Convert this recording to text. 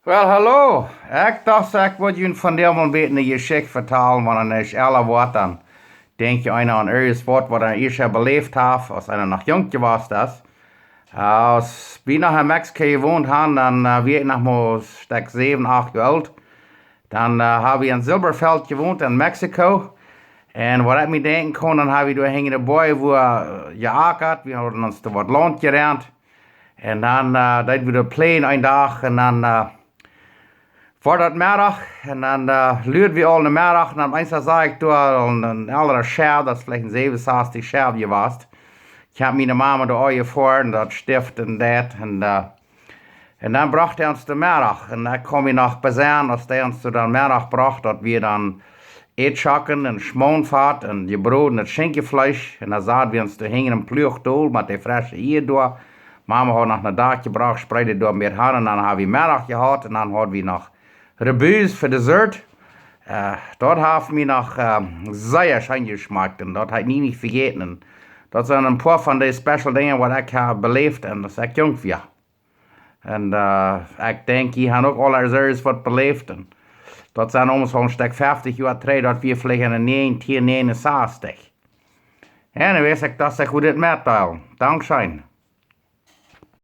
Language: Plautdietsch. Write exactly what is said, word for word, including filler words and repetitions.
Well, hallo. Ekj docht, ekj wudd junt vondoag mol een bät eene Jeschicht vetalen, wan eena ella woat, dan denkjt eena aun irjent waut, waut eena ieescht beläft haft, aus eena noch junk jewast es. Aus wie noch en Mexiko jewont haben, dan uh, wia ekj noch mau stekj säwen, acht Joa oolt. Dan uh, hab wie en Silberfeld jewont en Mexiko. Un waut ekj mie denkjen kaun, dan hab wie doa hinjen de Boaj wua uh, jeakat, wie hauden ons doa waut Launt jerent. Un dan uh, deed wie doa pläajen een Dach un dan uh, wort daut Meddach un dan uh, luad wie aul no Meddach un dan eent sach ekj doa aul een, een elre Schäw, daut es veleicht een säwen, sas Schäw jewast. Ekj hab miene Mama doa aul jefoaren, daut Stift un daut un uh, un dan brocht hee ons de Meddach. Un ekj kaun mie noch besennen, aus hee ons doa dan Meddach brocht, daut wie dan Eadschocken un Schmoonfat un jebrodnet Schinkjefleesch. Un dan sad wie ons doa hinjen em Pluach dol met de fresche Ieed doa. Mama haud noch een Dakj jebrocht, spreed doa met han. Un dan hab wie Meddach jehaut un dan haud wie noch Rebus fa Dessert. Uh, daut haft mie noch uh, sea scheen jeschmakt un daut hab ekj nie nich vejäten. Un daut sent een poa von de special Dinja waut ekj hab beläft un aus ekj junk wia. Un uh, ekj denkj, jie haben uk aul irjent waut beläft. Un daut sent aulmost aul een stekj feftich Joa trigj, daut wia veleicht en de näajentieen näajen un sastich. Anyways, ekj docht, ekj wudd dit metdeelen. Dankscheen.